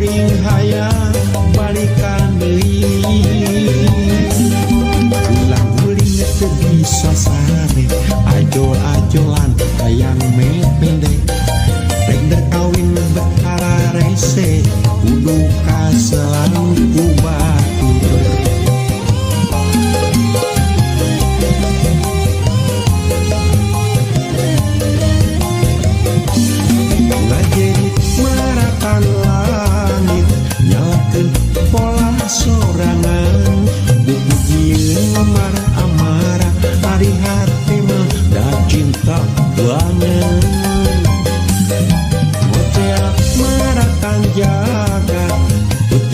Kuring hayang balikan deui. Ulang guling teu bisa sare, ajol-ajolan hayang mependek. Rek kawin bet hararese, kudu kaselang ku batur. Ngajerit maratan langit, nyalakeun pola sorangan. Buku jieun marah amarah, ari hate mah da cinta banget. Ngoceak maratan jagat,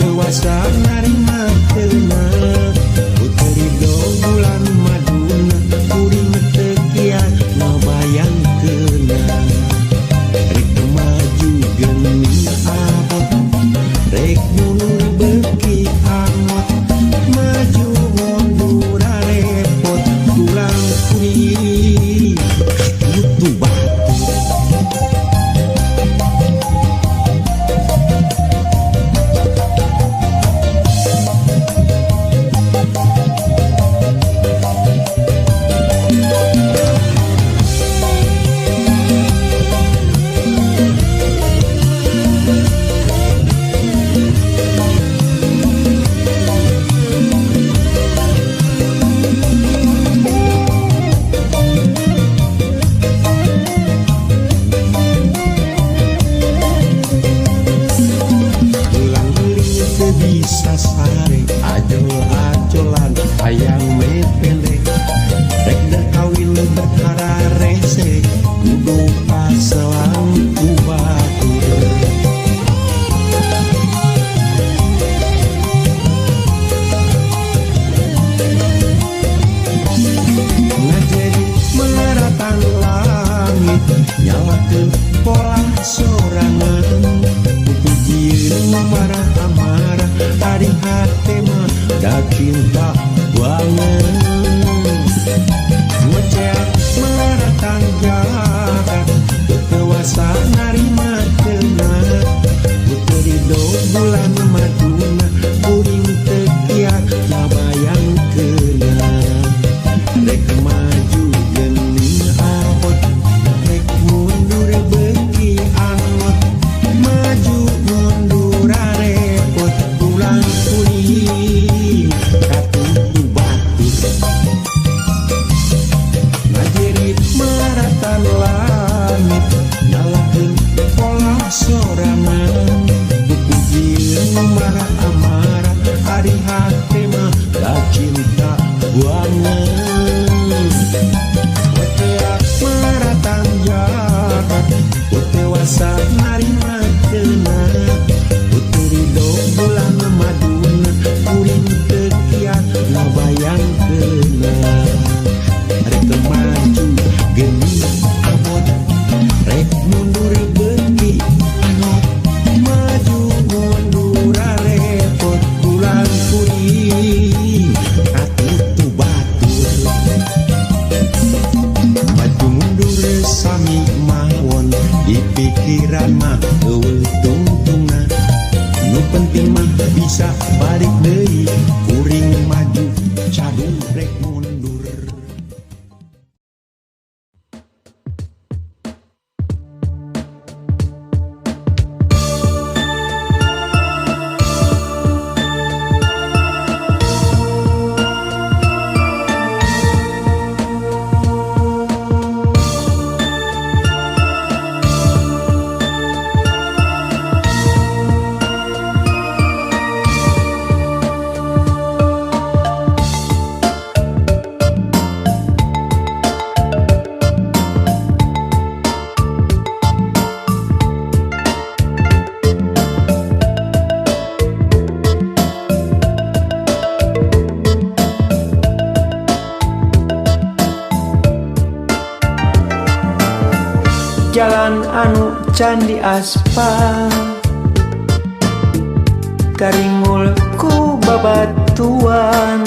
teu wasa narima teuna. Puteri do bulan maduna, kuring teu kiat ngabayangkeunna. Rek maju geuning abot, rek mundur beuki angot. Maju mundur repot, tulang kuring katutu batur. Ulang guling teu bisa sare, ajol-ajolan hayang mependek. Rek kawin bet hararese, kudu paselang ku batur. Ngajerit maratan langit, nyalakeun pola sorangan. Buku jieun marah amarah, ari hate mah da cinta banget. Ngoceak maratan jagat, teu wasa narima teuna. Puteri do bulan maduna, kuring teu kiat ngabayangkeunna. Rek maju geuning abot, rek mundur beuki angot. Maju mundur repot, tulang kuring katutu batur. Ngajerit maratan langit, nyalakeun pola sorangan. Buku jieun marah amarah, ari hate mah da cinta banget. Ngoceak maratan jagat, teu wasa narima teuna. Puteri do bulan maduna, kuring teu kiat ngabayangkeunna. Rek maju geuning abot, rek mundur beuki angot. Maju mundur repot, tulang kuring katutu batur. Maju mundur sami mawon, di pikiran mah eueuh tungtungna. Nu penting mah bisa balik deui, kuring maju cadu rek mundur. Jalan anu can diaspal, karingul ku babatuan.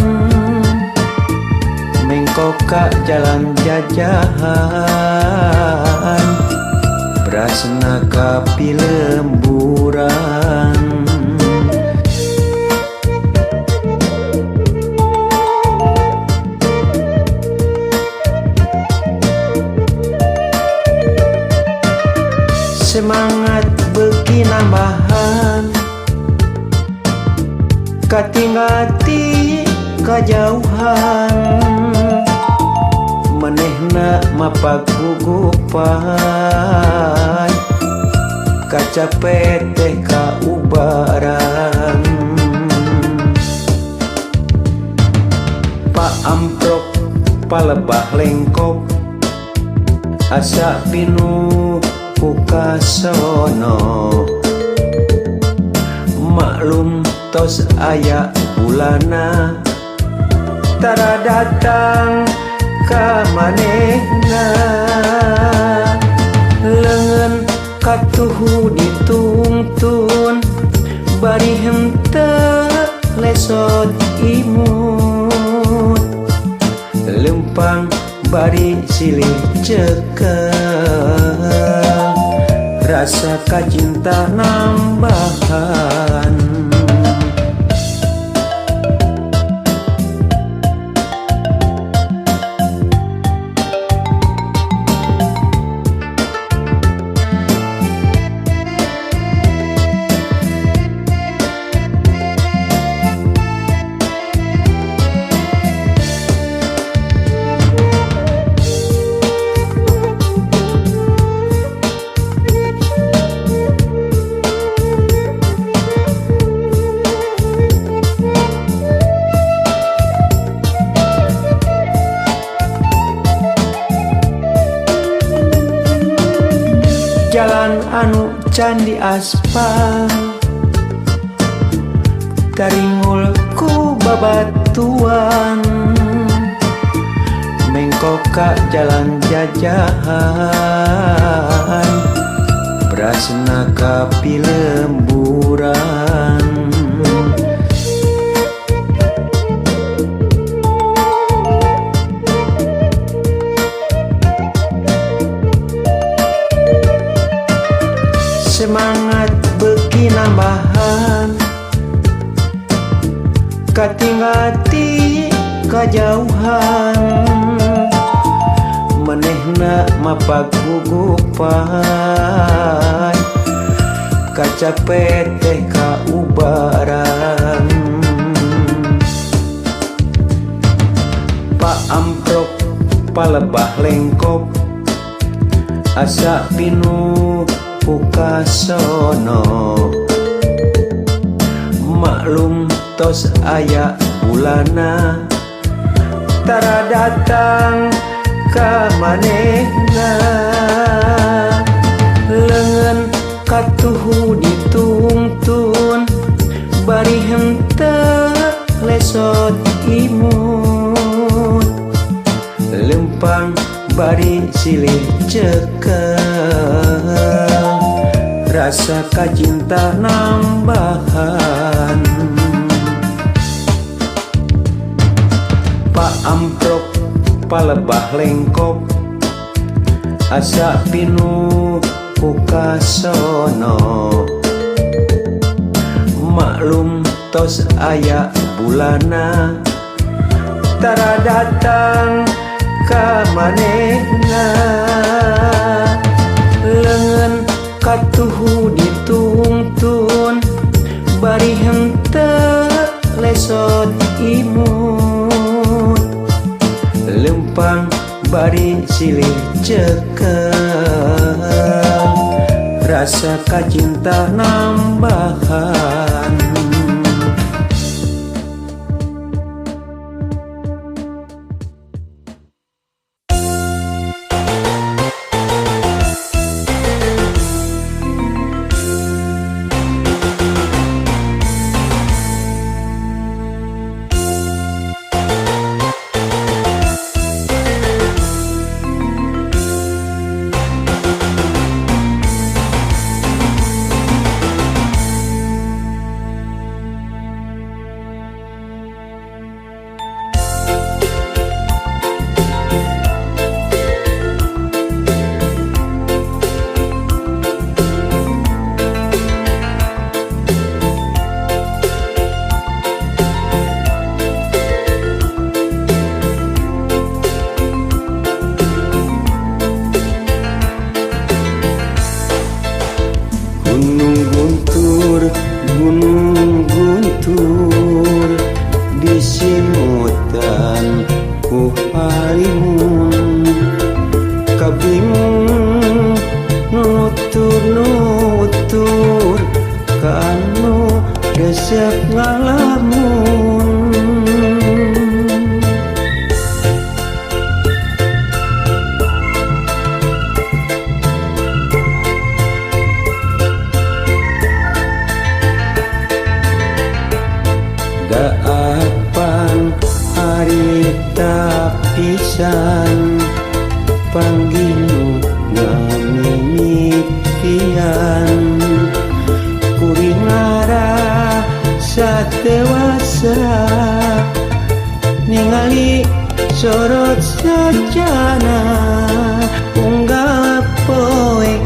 Mengkok ka jalan jajahan, berasna ka pilemburan. Katinggal ti kajauhan manehna mapagugupan kacape teh kaubaran. Pak Amprok palebah lengkop asa pinuh ku kasono maklum tos aya bulana tara datang ka manehna leungeun katuhu ditungtun bari henteu lesot imut lempang bari silih cekel rasa kacinta nambahan. Jalan anu can diaspal taringul ku babatuan mengkok ka jalan jajahan berasna ka pilemburan. Semangat beuki nambahan katinggal ti kajauhan manehna mapagugupan kacape teh kaubaran. Pak Amprok palebah lengkop asa pinuh ku kasono maklum tos aya bulana tara datang ka manehna leungeun katuhu ditungtun bari henteu lesot imut lempang bari silih cekel rasa kacinta nambahan. Pak Amprok palebah lengkop asa pinuh ku kasono maklum tos aya bulana tara datang ka manehna leungeun katuhu ditungtun bari henteu lesot imut lempang bari silih cekel rasa kacinta nambahan. Gunung Guntur, Gunung Guntur, Disimutan ku halimun kabingung nutur-nutur kanu resep ngalamun. Daapan harita pisan panggih nu ngamimitian kuring ngarasa tewasa ningali sorot sajana unggal poe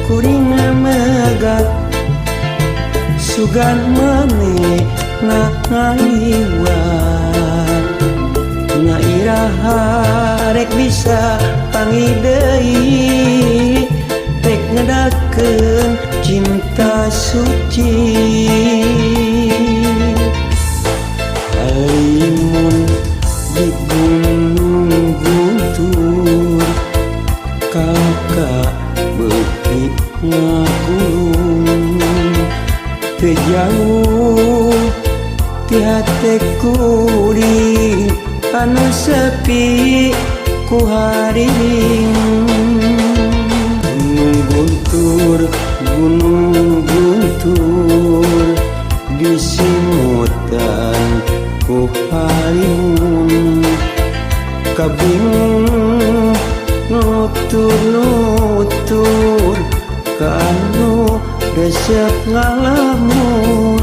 kuring megat sugan maneh ngaliwat na iraha rek bisa panggih deui rek ngedakeun cinta suci. Halimun di Gunung Guntur kakak beuki ngakulung teu jauh ti hate kuring anu sepi ku haring. Gunung Guntur, Gunung Guntur disimutan ku halimun kabingung nutur-nutur kanu resep ngalamun.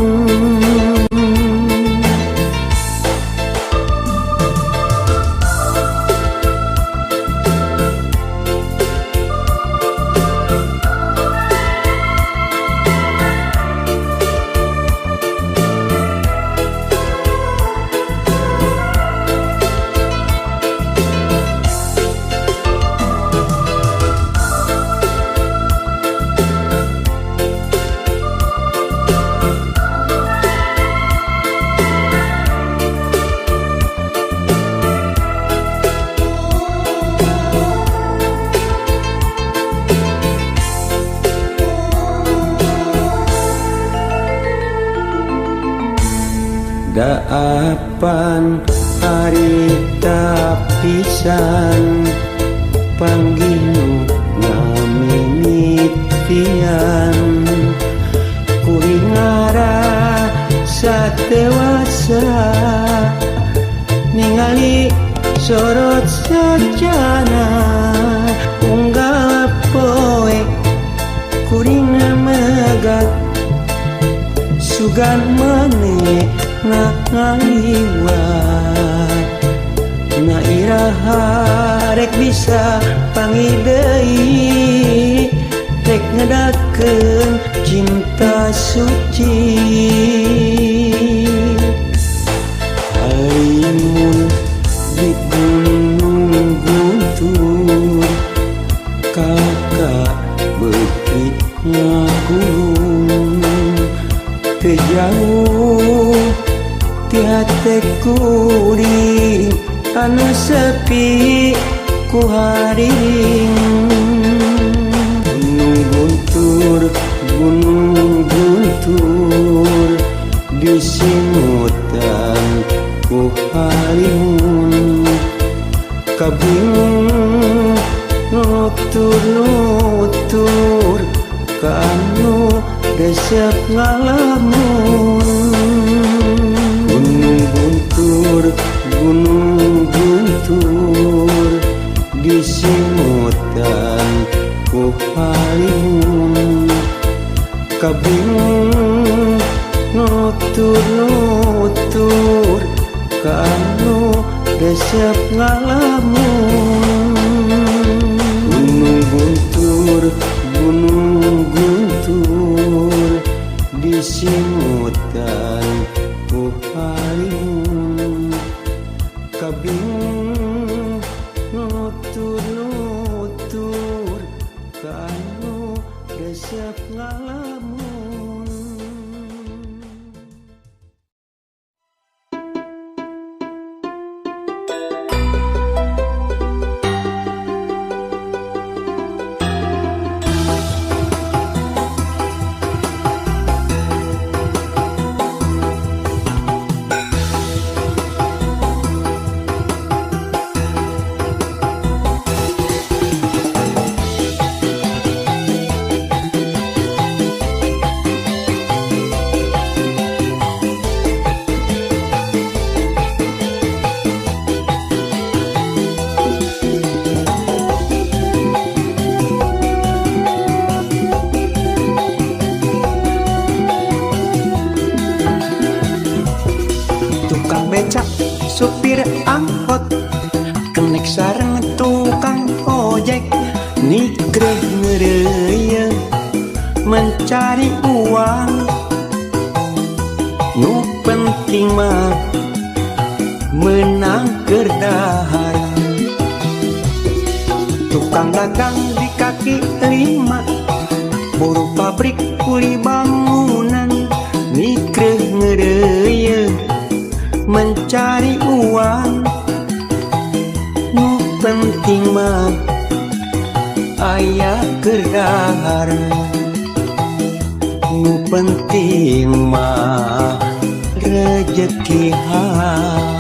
Daapan harita pisan panggih nu ngamimitian kuring ngarasa tewasa ningali sorot sajana unggal poe kuring megat sugan maneh ngaliwat na iraha rek bisa panggih deui rek ngedakeun cinta suci. Halimun di Gunung Guntur kakak beuki ngakulung teu jauh ti hate kuring anu sepi ku haring. Gunung Guntur, Gunung Guntur disimutan ku halimun kabingung nutur-nutur kanu resep ngalamun. Gunung Guntur, Gunung Guntur disimutan ku halimun kabingung nutur-nutur kanu resep ngalamun. Gunung Guntur, Gunung Guntur disimutan ku halimun kabingung nutur-nutur kanu resep ngalamun. becak, supir angkot, kenek sareng tukang ojek, nikreh ngeureuyeun mencari uang. Nu penting mah menang keur dahar. Tukang dagang di kaki lima, buruh pabrik, kuli bangunan, nikreh ngeureuyeun mencari uang. Nu penting mah aya keur dahar. Nu penting mah rejeki halal.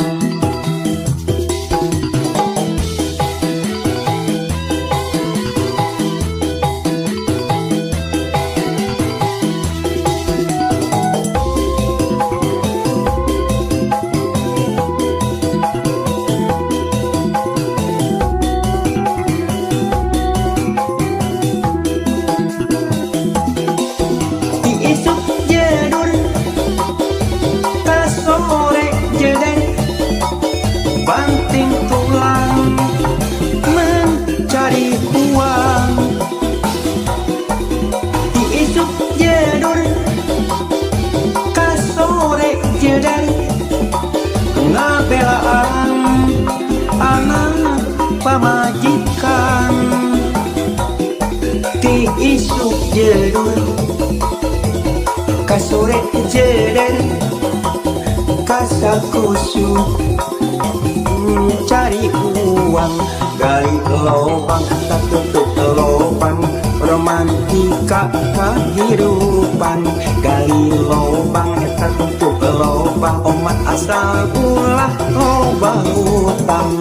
Ti isuk jedur ka sore jeder, banting tulang mencari uang. Ti isuk jedur ka sore jeder, ngabelaan anak pamajikan. Ti isuk jedur ka sore jeder, kasakusu cari uang, gali lubang tak tutup lubang, romantika kehidupan. Gali lubang tak tutup lubang, omat asal ulah loba hutang.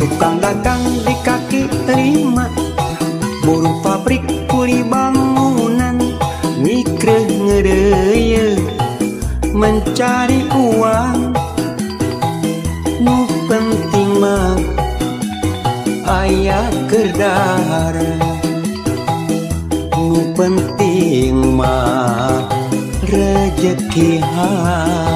Tukang dagang di kaki lima, buruh pabrik, kuli bangunan, nikreh ngeureuyeun mencari uang. Nu penting mah aya keur dahar. Nu penting mah rejeki halal.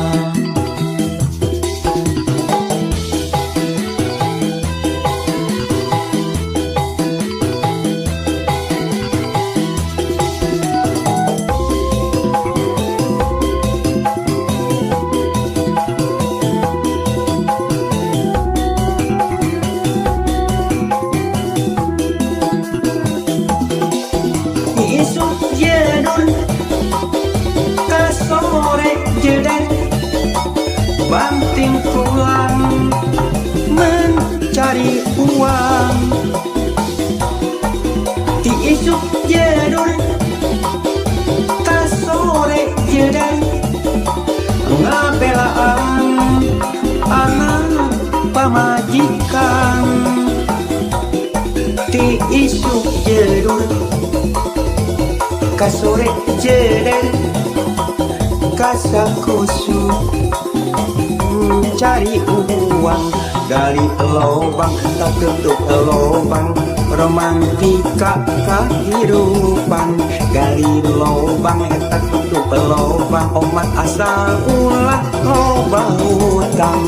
Isuk jedur ka sore jeder, banting tulang mencari uang. Ti isuk jedur ka sore jeder, ngabelaan anak pamajikan. Ti isuk jedur ka sore jeder, kasakusu cari uang, gali lubang tak tutup lubang, romantika kehidupan. Gali lubang tak tutup lubang, omat asal ulah loba hutang.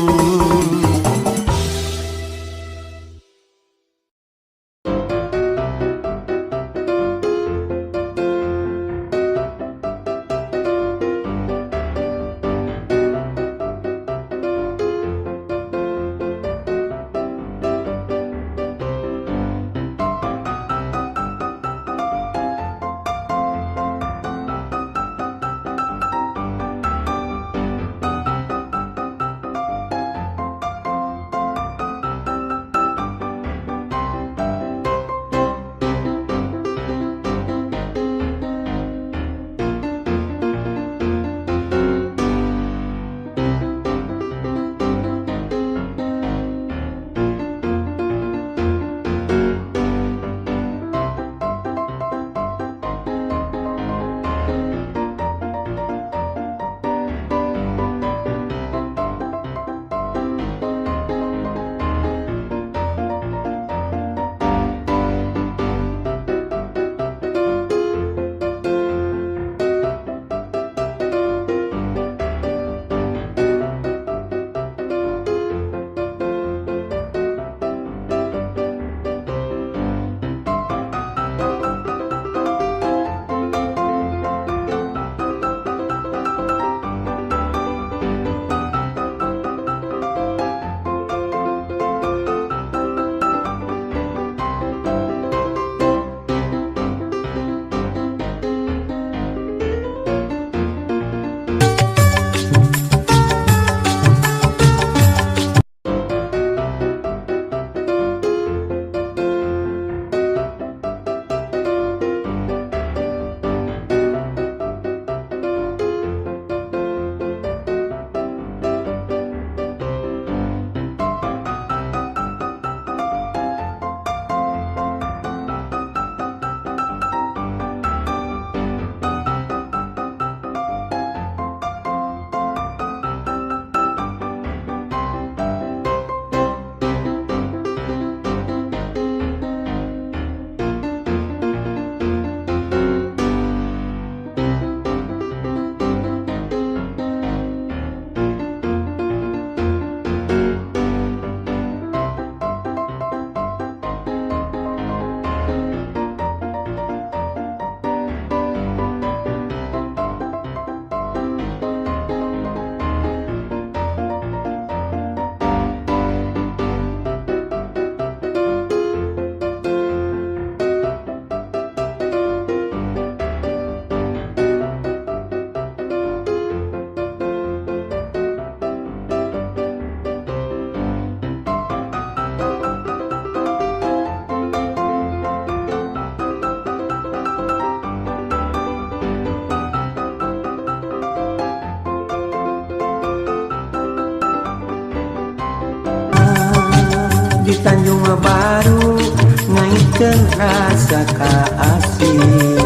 Di Tanjung Baru ngaitkeun rasa kaasih.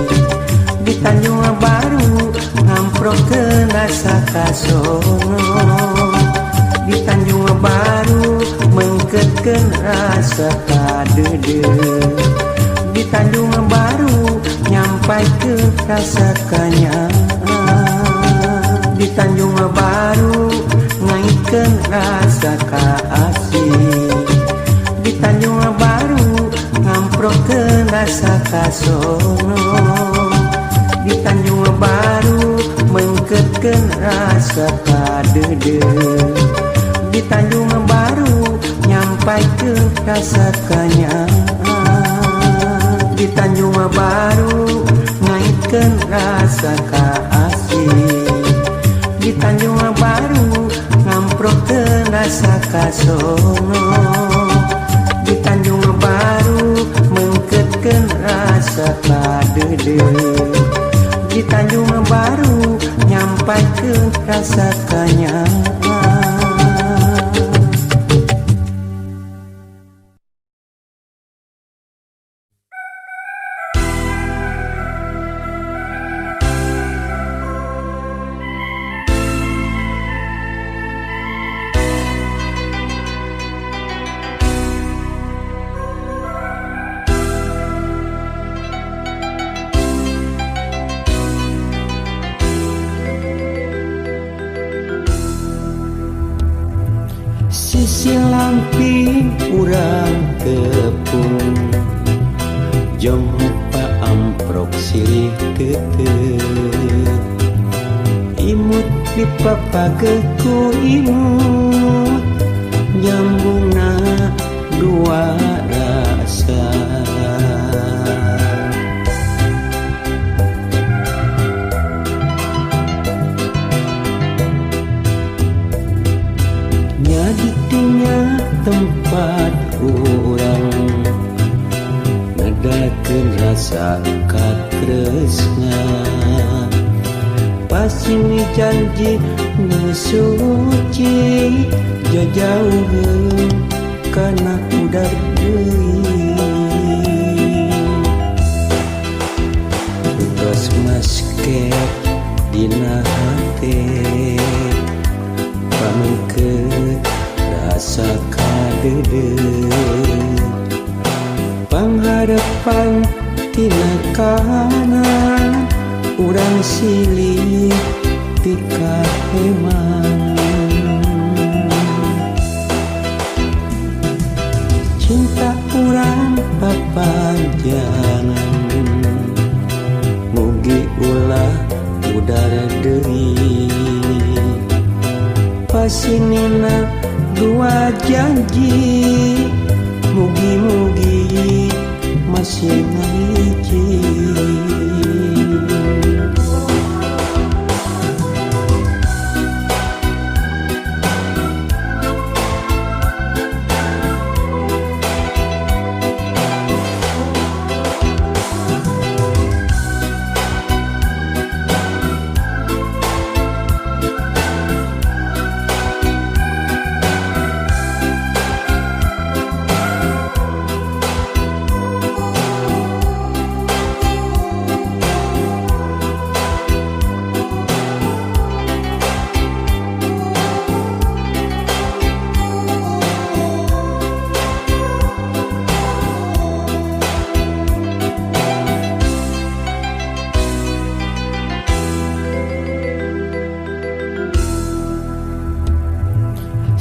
Di Tanjung Baru ngamprokeun rasa kasono. Di Tanjung Baru mengketkeun rasa kadeudeuh. Di Tanjung Baru nyampaikeun rasa kanyaah. Di Tanjung Baru ngaitkeun rasa kaasih. Di Tanjung Baru ngamprokeun rasa kasono. Di Tanjung Baru mengketkeun rasa kadeudeuh. Di Tanjung Baru nyampaikeun rasa kanyaah. Di Tanjung Baru ngaitkeun rasa kaasih. Di Tanjung Baru ngamprokeun rasa kasono. Di Tanjung Baru mengketkeun rasa kadeudeuh. Di Tanjung Baru nyampaikeun rasa kanyaah. Sisi lamping urang tepung, jompa amprok silih tetep. Imut dipapageku imut, nyambungna dua rasa. Nyaditinya tempat urang ngedakeun rasa katresna. Pasini janji nu suci jajauheun kana udar deui. Tos masket dina hate pamengkeut rasa kadeudeuh. Pangharepan tina kahanan urang silih pikaheman. Cinta urang papanjangan mugi ulah udara deui. Pasinina dua janji mugi-mugi masih ngahiji.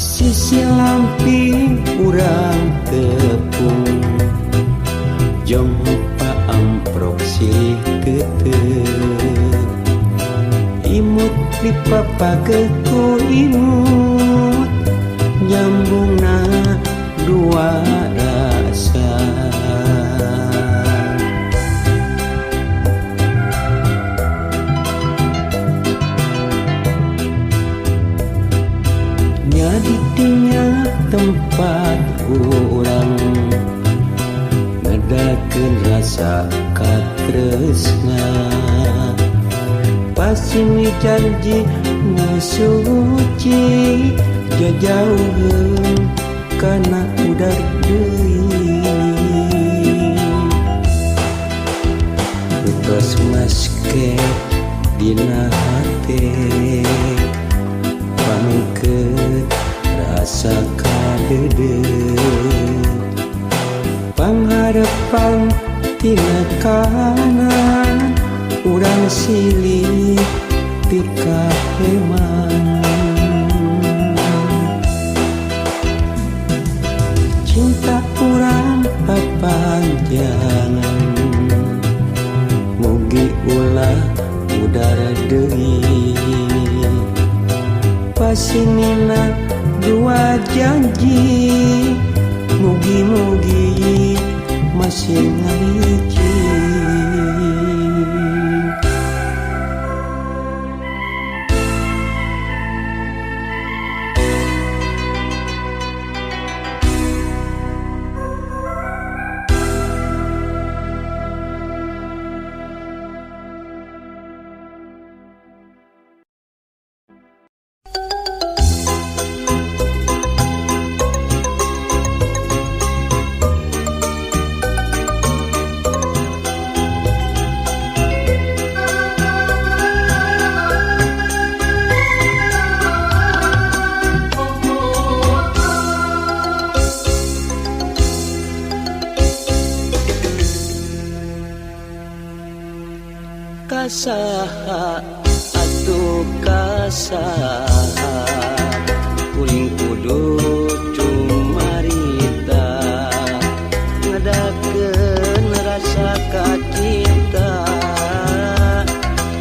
Sisi lamping urang tepung, jompa amprok silih tetep. Imut dipapageku imut, nyambungna dua rasa. Nyaditinya tempat urang ngedakeun rasa katresna. Pasini janji nu suci jajauheun kana udar deui. Harepan tina kanan urang silih pikaheman. Cinta urang papanjangan mugi ulah udara deui. Pasinina dua janji mugi-mugi masih ngahiji. Kasaha atuh kasaha kuring kudu cumarita ngadakeun rasa kacinta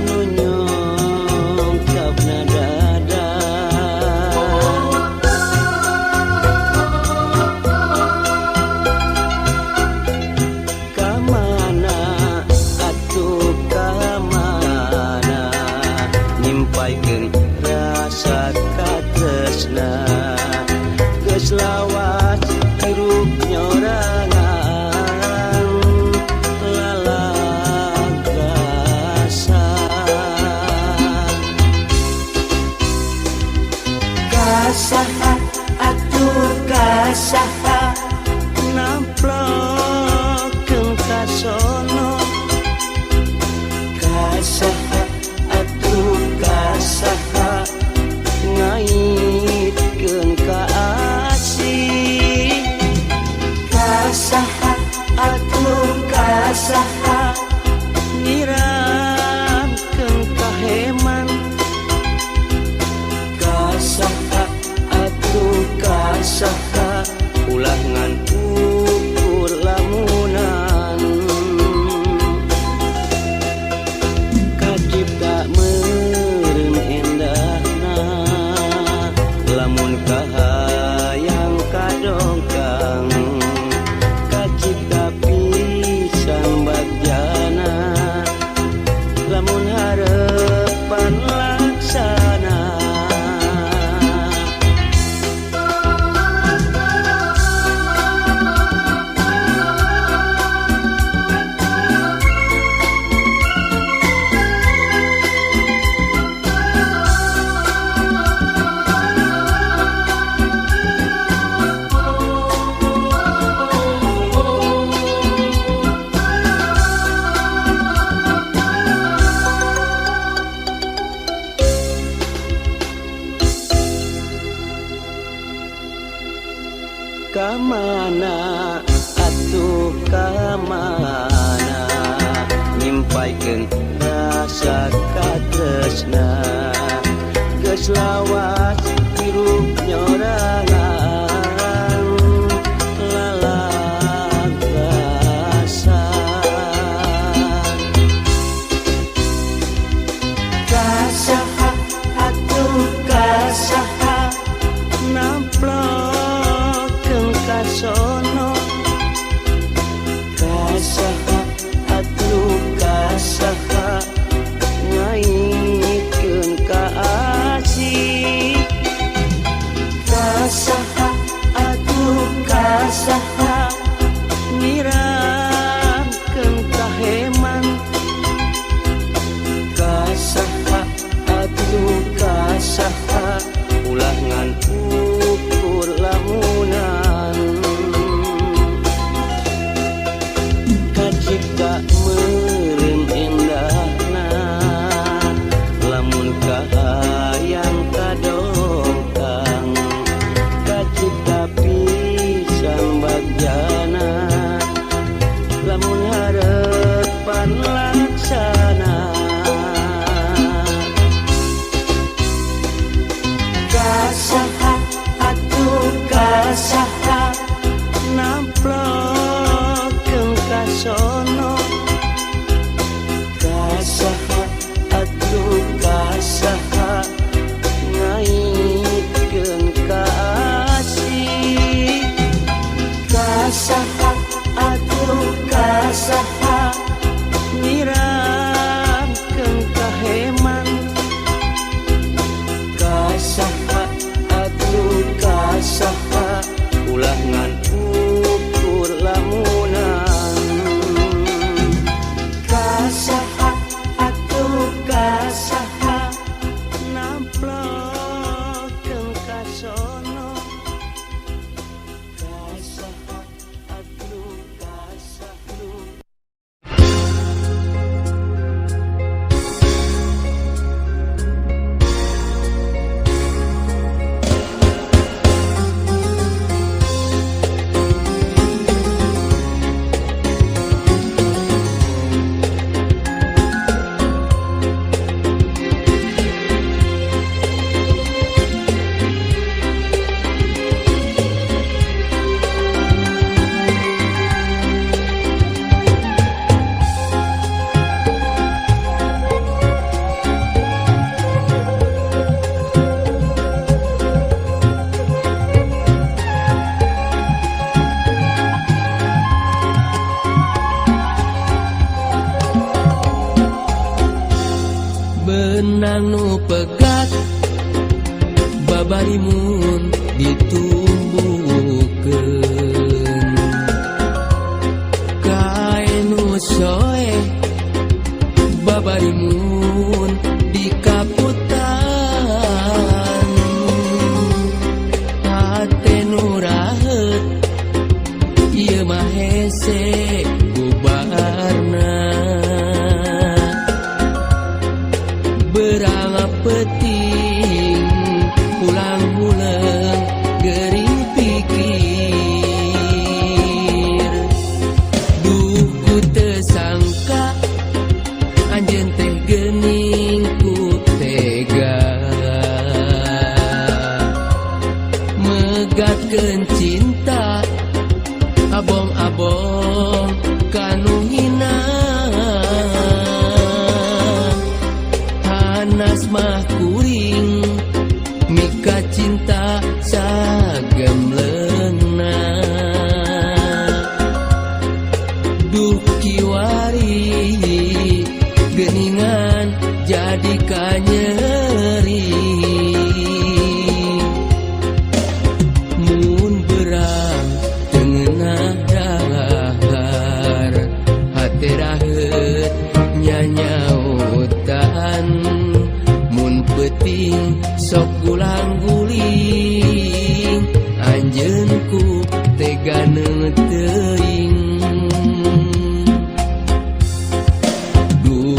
nu nyongkapna dada. Kamana atuh kamana nyimpaikeun rasa katresna geus lawas hirup nyorangan lalagasa. Kasaha atuh kasaha namplokeun kasono. Kasaha atuh kasaha ngaitkeun ka asih. Kasaha atuh kasaha nyiramkeun kaheman. Kasaha atuh kasaha ulah ngan ukur lamunan. Kacipta meureun endahna lamun kahayang kadongkang. Kacipta pisan bagjana lamun harepan laksana. Kamana atuh kamana nyimpaikeun rasa katresna geus lawas hirup nyorangan lalagasa. Kasaha atuh kasaha namplokeun kasono. Kasaha atuh kasaha ngaitkeun ka asih. Kasaha Benang nu pegat babarimun ditumbuhkeun. Kaen nu soeh babarimun dikaputan. Hate nu raheut ieu mah hese bubarna. Berang peting pulang huleung gering pikir. Duh ku teu sangka anjeun teh geuning ku tega megatkeun cinta abong-abong kanu hina. Hanas mah kuring mika cinta sagemleungna. Duh kiwari geuningan jadi kanyeri. Mun berang teu ngeunah dahar hate raheut nyanyautan. Mun peuting sok gulang-guling anjeun ku tega teuing. Duh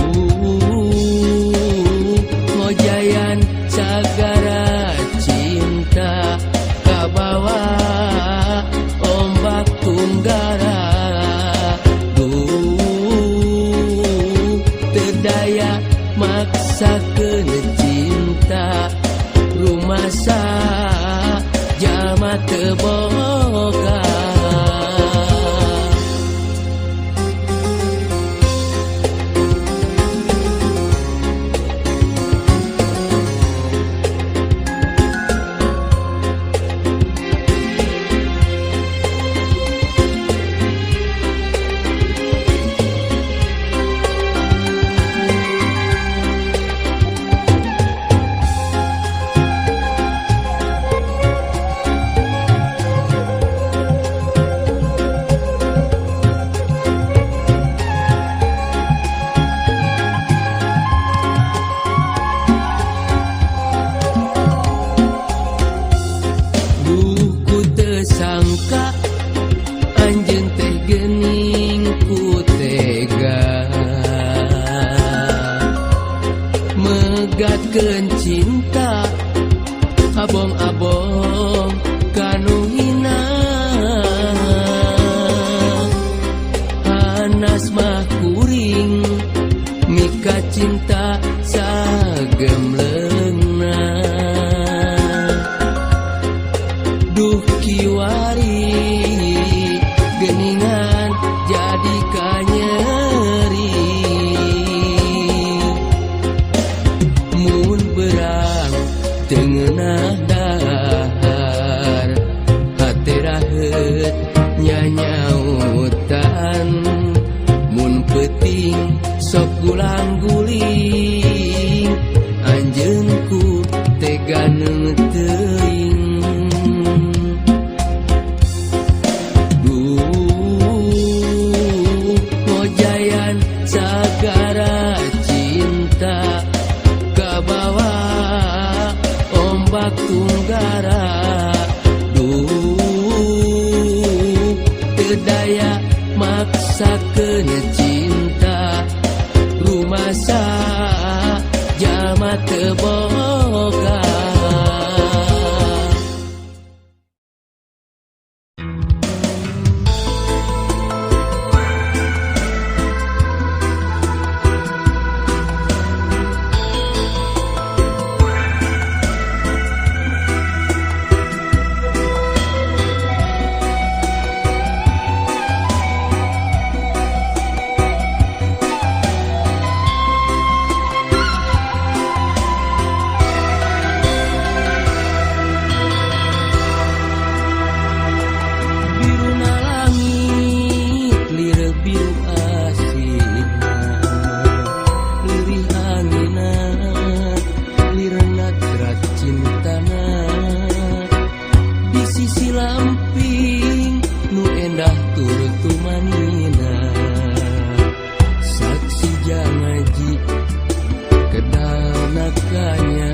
ngojayan sagara cinta kabawa ombak tunggara. Duh teu daya maksakeun cinta rumasa jalma teu boga. Duh ku teu sangka anjeun teh geuning ku tega megatkeun cinta abong-abong kanu hina. Hanas mah kuring mika cinta sagemleungna. Duh kiwari geuningan jadi kanyeri. Mun berang teu ngeunah dahar hate raheut nyanyautan. Mun peuting sok gulang-guling anjeun ku tega teuing. Duh ngojayan sagara cinta kabawa ombak tunggara. Duh teu daya maksakeun cinta rumasa jalma teu boga. tur tumanina. Saksi jangaji kedalna kanya.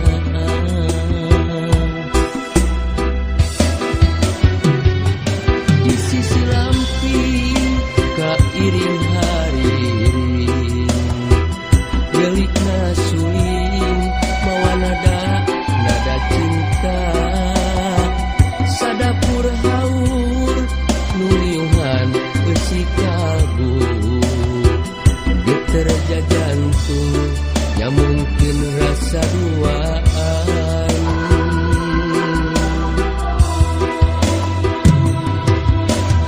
Di sisi lamping kairing hariring, gelikna suling mawa nada nada cinta. Sadapur haur nu niuhan eusi kalbu, geter jajantung nyamungkeun rasa duaan.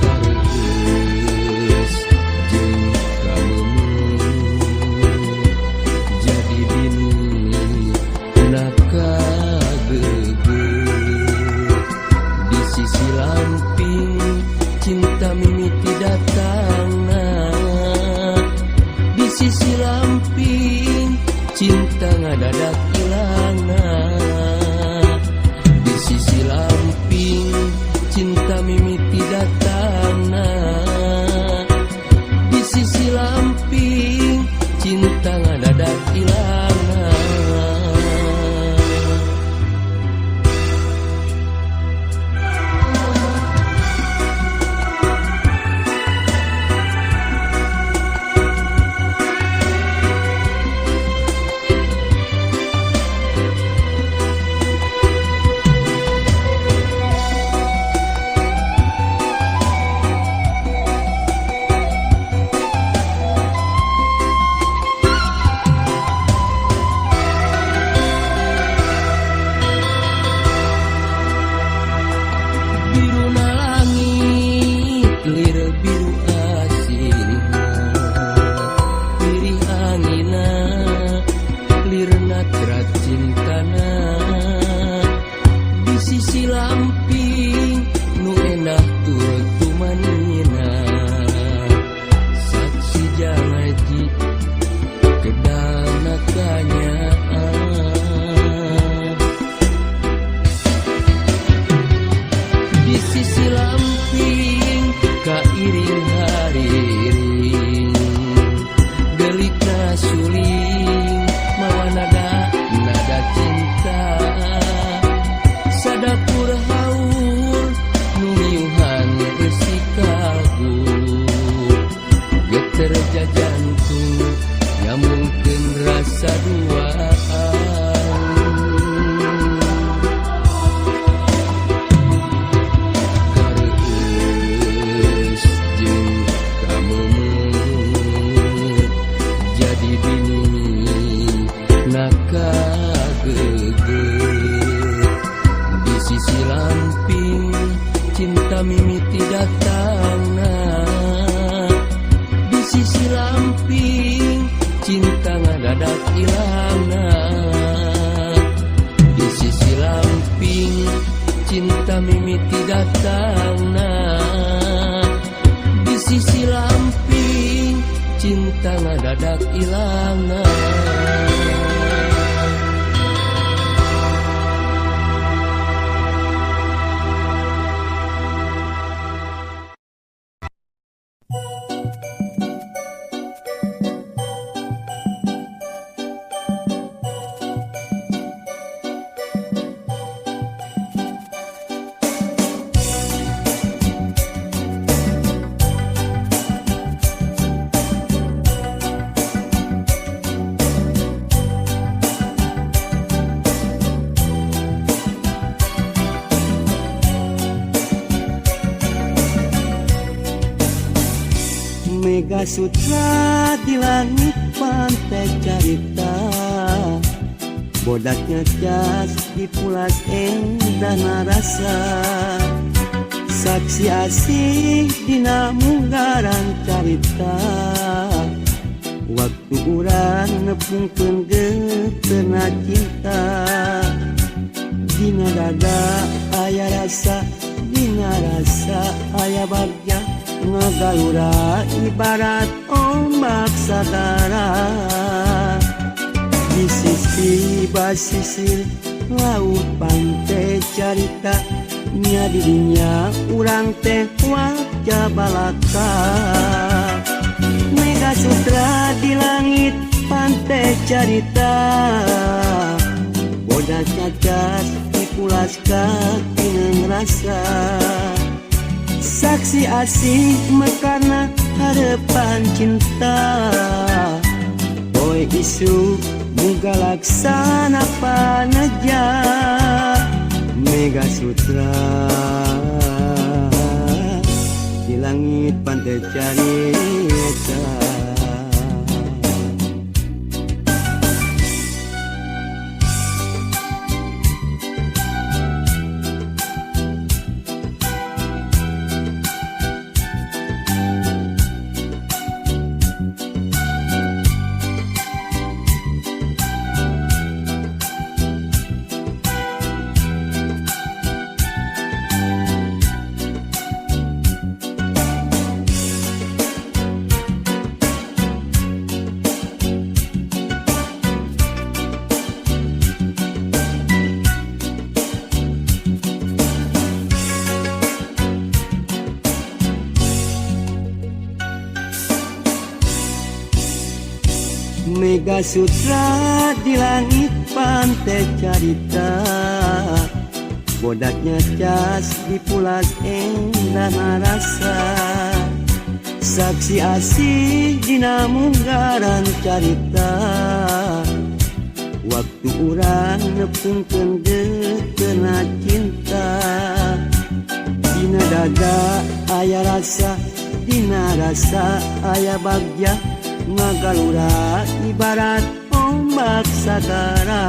Kareueus jeung kameumeuh jadi bini na kageugeuh. Di sisi lamping cinta mimiti datangna, di sisi lamping cinta ngadadak ilangna. Di sisi lamping cinta mimiti datangna, di sisi lamping cinta ngadadak ilangna. Biruna langit lir biru asirna, lirih angina lirna terat cintana. Di sisi lamping nu endah tur tumanina. Saksi jangaji kedalna kanya. Di sisi lamping kairing hariring, gelikna suling mawa nada nada cinta. Sadapur haur nu niuhan eusi kalbu, geter jajantung nyamungkeun rasa duaan. Kareueus jeung kameumeuh jadi bini na kageugeuh. Di sisi lamping cinta mimiti datangna, di sisi lamping cinta ngadadak ilangna. Di sisi lamping cinta mimiti datangna, di sisi lamping cinta ngadadak ilangna. Mega Sutra di langit pantai carita, bodaknya jas di pulas endah narasa. Saksi asih dina munggaran carita, waktu urang nepungkeun geuteuhna cinta. Dina dada aya rasa, dina rasa aya bagja, ngagalura ibarat ombak sagara. Di sisi basisir laut pantai carita, nya didinya urang teh waktu waca balaka. Mega Sutra di langit pantai carita, bodas cacat dipulas katineng rasa. Saksi asih mekarna harapan cinta, poe isu muga laksana panaja. Mega Sutra di langit pantai carita. Mega Sutra di langit pantai carita, bodaknya cas dipulas endah rasa. Saksi asih dina munggaran carita, waktu urang nepungkeun deukena cinta. Dina dada aya rasa, dina rasa aya bagja, ngagalura ibarat ombak sagara.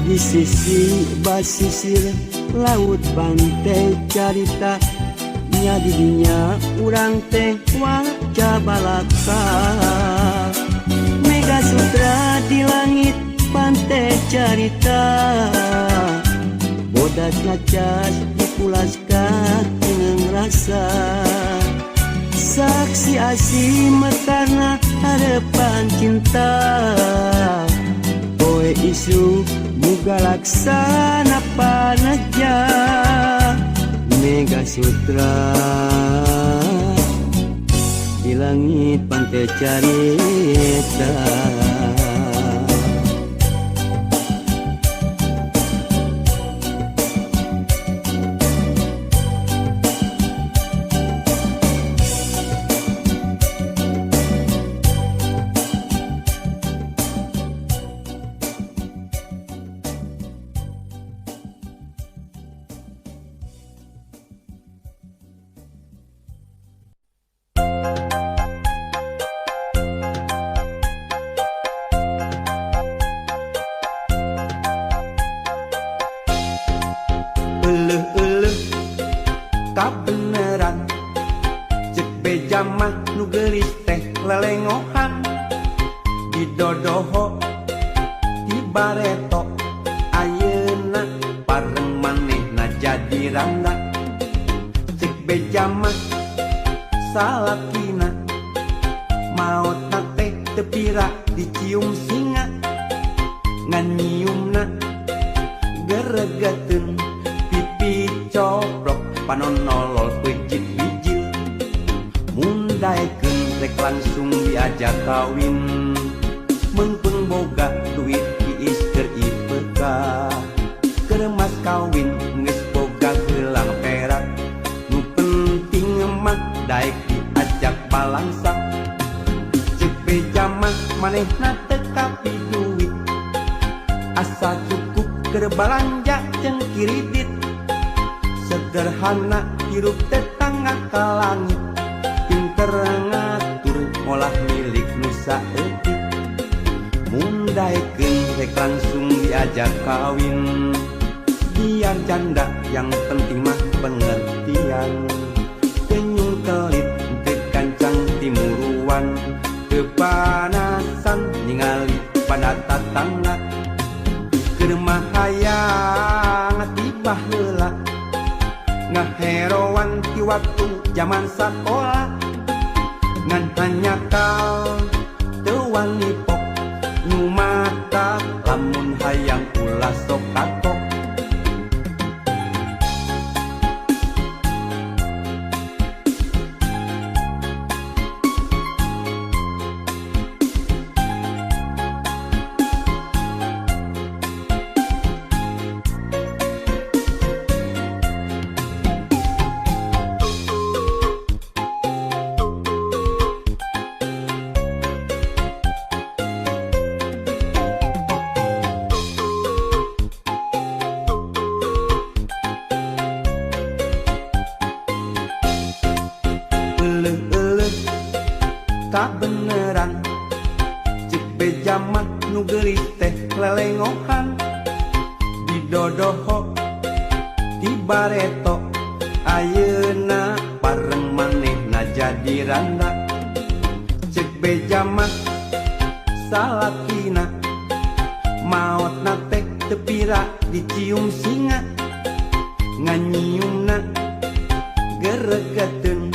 Di sisi basisir laut pantai carita, nya didinya urang teh waca balaka. Mega Sutra di langit pantai carita, bodas ngacas dipulas katineng rasa. Saksi asih mekarna harapan cinta, poe isu muga laksana panaja. Mega Sutra di langit pantai carita. Euleuh-euleuh kabeneran, cek beja mah nu geulis teh lelengohan. Didodoho ti bareto, ayeuna pareng manehna jadi randa. Cek beja mah salakina, maotna teh teu pira dicium singa. Ngan nyiumna geregeteun, pipi coplok panon nolol peucit bijil. Mun daekeun rek langsung diajak kawin, meungpeung boga duit iis keur IPK. Keur mas kawin geus boga gelang perak, nu penting mah daek diajak balangsa. Ceuk beja mah manehna teu kapi duit, asa cukup keur balanja jeung kiridit. Sederhana hirup tetangga ka langit, pinter ngatur molah milik nu saeutik. Mun daekeun rek langsung diajak kawin, biar janda yang penting mah pengertian. Kenyung kelit teu kancang timuruan, kepanasan ningali pada tatangga. Keur mah hayang tibah heula, ngaheroan ti waktu zaman sakola. Ngan hanyakal teu wani pok, nu mata lamun hayang ulah sok katok. Kabeneran cek beja mah nu geulis teh lelengohan didodoho ti bareto ayeuna pareng manehna jadi randa. Cek beja mah salakina maotna teh teu pira dicium singa nganyiumna geregeteun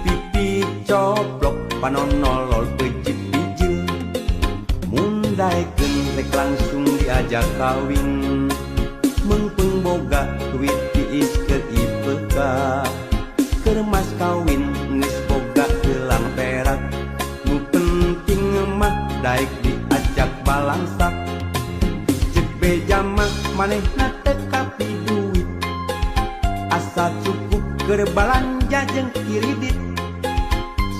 pipi coplok panon nolol peucit bijil. Mun daekeun rek langsung diajak kawin meungpeung boga duit tiis keur IPK keur mas kawin geus boga gelang perak nu penting mah daek diajak balangsak. Cek beja mah manehna teu kapi duit asal cukup keur balanja jeung kiridit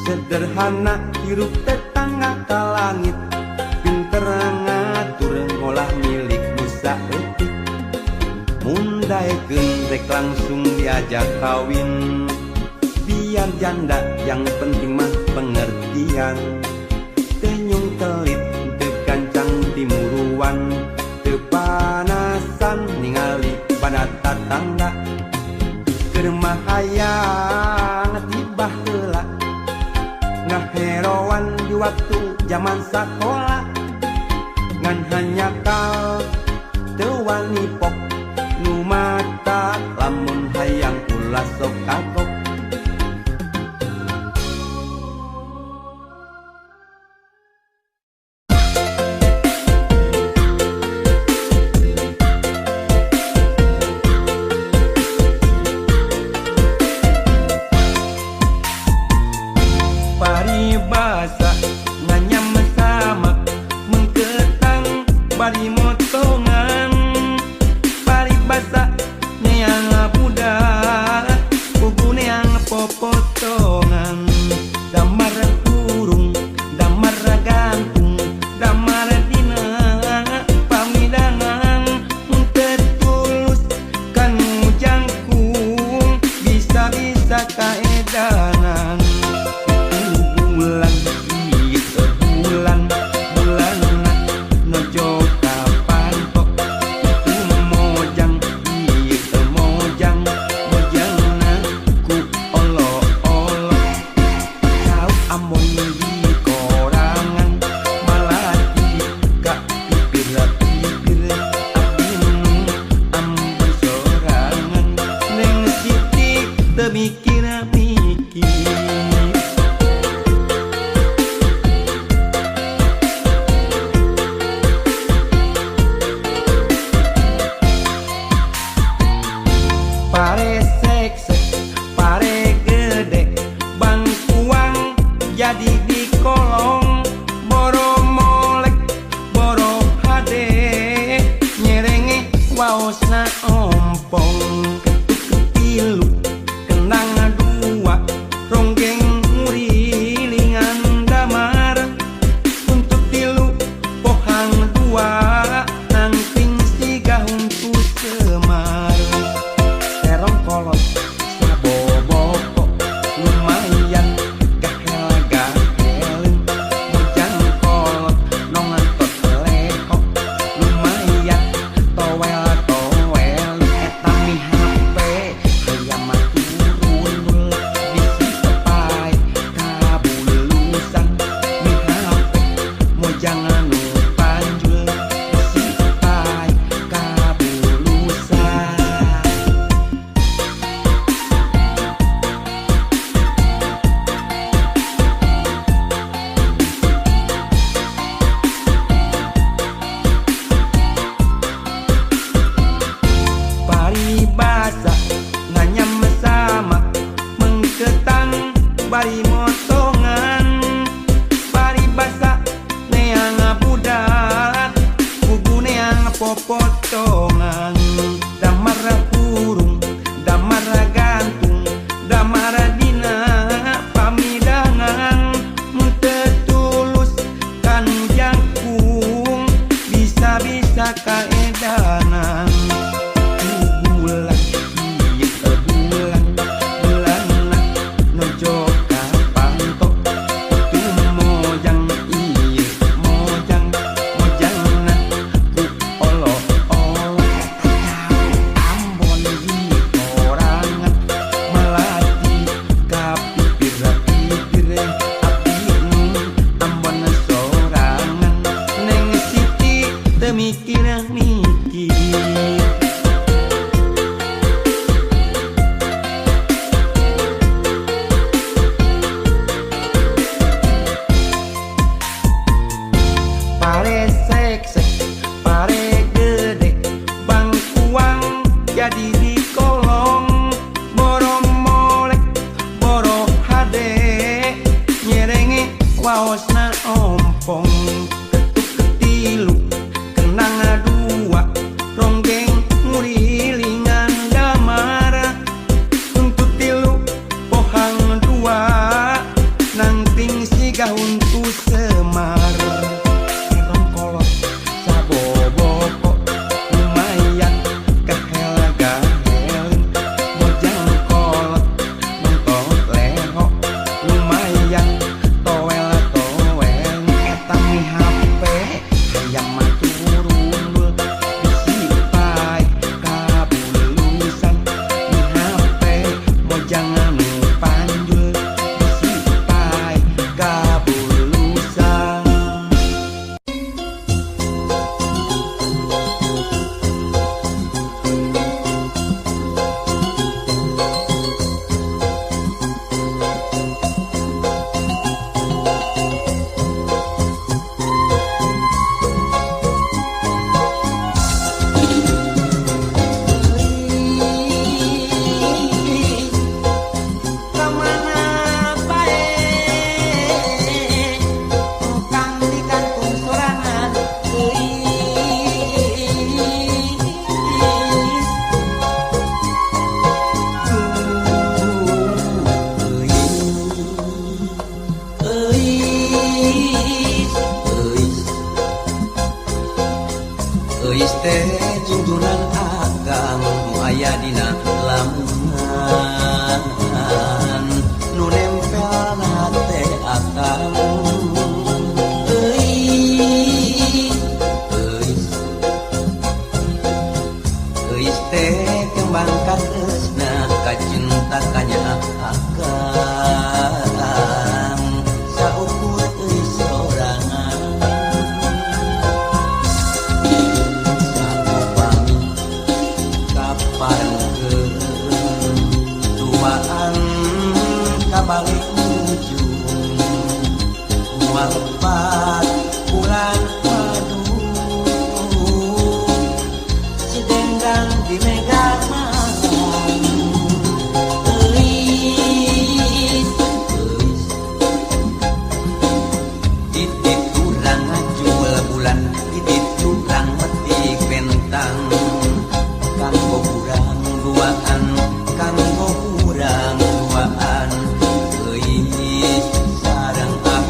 sederhana hirup tetangga ka langit pinter ngatur ngolah milik nu saeutik. Mun daekeun rek langsung diajak kawin biar janda yang penting mah pengertian teu nyung kelit teu gancang timuruan teu panasan ningali pada tatangga keur mah hayang tiba heula ngaheroan di waktu zaman sakola ngan hanyakal teu wani pok nu mata lamun hayang ulah sok kagok. Paribasa nganyam samak mengketang bari motongan paribasa neang budak pugu neang popotongan damar kurung damar gantung damar dina pamidangan mun teu tulus kanu jangkung bisa-bisa kaedanan. Bulan ieu bulan bulanna nojo kapantok itu mojang ieu mojang mojangna ku olo-olo kau amon di korangan malati ka pipir-pipir abdi nu ambon sorangan Neng Siti teu mikir-mikir. Pare seksek, pare gede, bangkuang jadi di kolong, boro molek, boro hade, nyerenge waosna ompong, ketuk tilu, kendang dua, ronggeng ngurilingan damar, untuk tilu, pohang dua, nangkring siga huntu semar. Terong kolot saboboko lumayan gahel gaheleun mojang kolot nongantot lekok lumayan towel towel eta mi HP hayam mah turun bisi tepai kabulusan mi HP mojang anu panjul bisi tepai kabulusan. Paribasa nganyam samak mengketang bari motongan paribasa neang budak pugu neang popotongan damar kurung damar gantung damar dina pamidangan mun teu tulus kanu jangkung bisa-bisa kaedanan. Bulan ieu bulan bulanna nojo kapantok itu Paosna ompong. Ketuk ketilu kenang dua ronggeng ngurilingan damara. Tuntut tilu pohang dua nangting siga huntu Semar. Kerong kolot saboboko lumayan kahela gahelin. Mojang kolot nonton leho lumayan toel toel. Eta mi HP hayang mah turundul bisi paeh kabulusan. Mi HP mojang anu panjul bisi paeh kabulusan. Kamana bae kang di kantong sorangan euis. Euis, euis, euis teh junjunan akang nu aya dina lamunan nu nempel hate akang. Euis, euis, euis teh kembang katresna kacinta kanya akang saukur euis sorangan. Saupami kaparengkeun duaan kabalik ujung moal lepat bulan madu si dendang di mega malam. Euis, euis, titik urang ngajul bulan titik urang metik bentang kanggo urang duaan kanggo urang duaan euis sareng akang.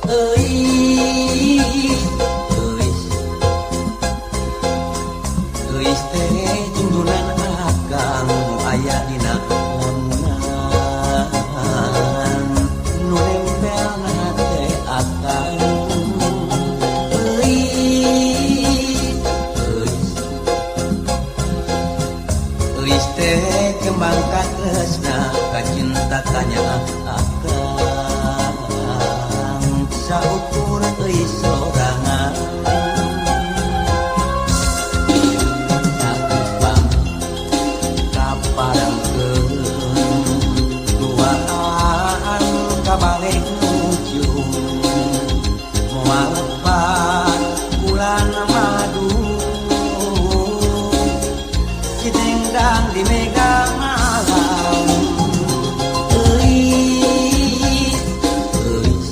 Euis, euis, euis teh junjunan akang nu aya dina lamunan nu nempel hate akang. Euis, euis, euis teh kembang katresna kacinta kanya akang saukur euis sorangan. Saupami kaparengkeun duaan kabalik ujung moal lepat bulan madu si dendang di mega malam. Euis, euis,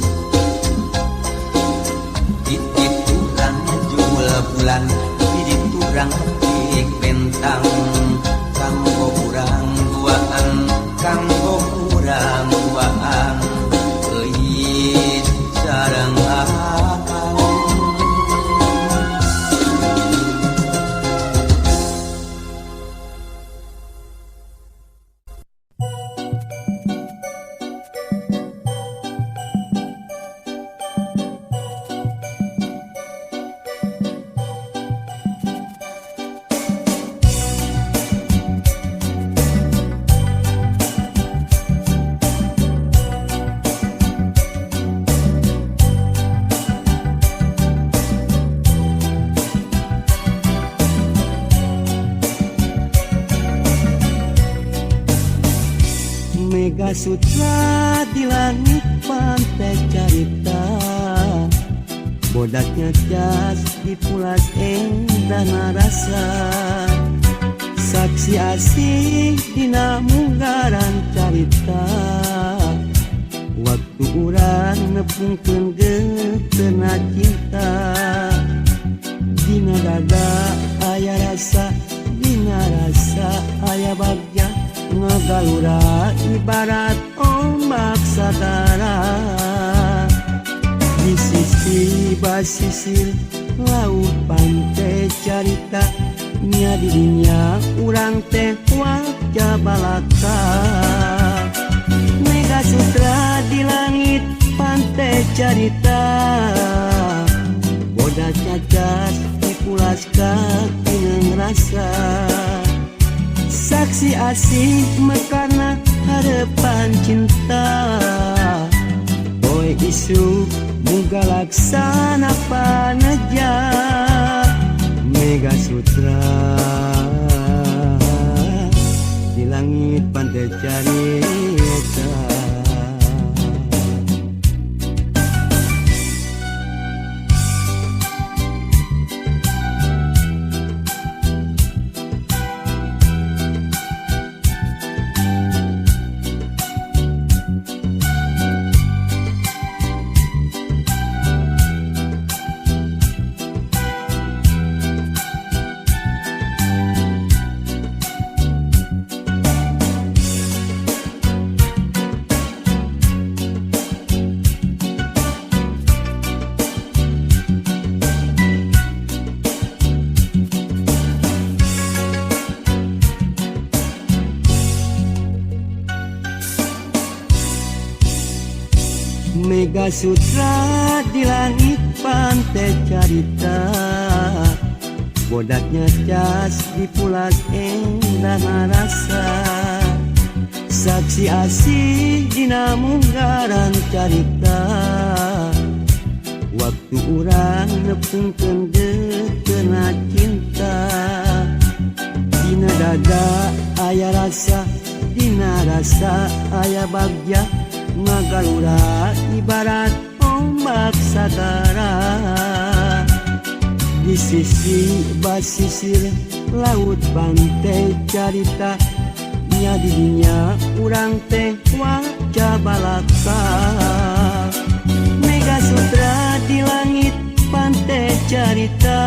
titik urang ngajul bulan titik urang petik bentang kanggo urang duaan kanggo urang duaan euis. Mega Sutra di langit pantai carita, bodaknya cas dipulas endahna rasa. Saksi asih dina munggaran carita, waktu urang nepungkeun geutena cinta. Dina dada aya rasa, dina rasa aya bagja, ngagalura ibarat ombak sagara. Di sisi basisir laut pantai carita, nya didinya urang teh wajah balaka. Mega Sutra di langit pantai carita, bodak cacat dipulas katineng rasa. Saksi asih mekarna harapan cinta, poe isuk muga laksana paneja. Mega Sutra di langit pantai carita. Mega Sutra di langit pantai carita, bodaknya cas dipulas endahna rasa. Saksi asih dina munggaran carita, waktu urang nepungkeun geutena cinta. Dina dada aya rasa, dina rasa aya bagja, ngagalura ibarat ombak sagara. Di sisi basisir laut pantai carita, nya didinya urang teh wajah balaka. Mega Sutra di langit pantai carita,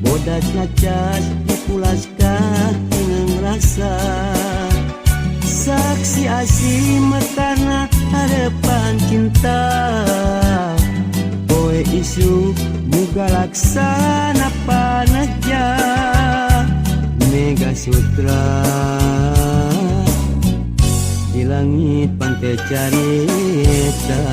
bodak cacas dipulas katineng rasa. Saksi asih mekarna harapan cinta, poe isuk muga laksana paneja. Mega Sutra di langit pantai carita.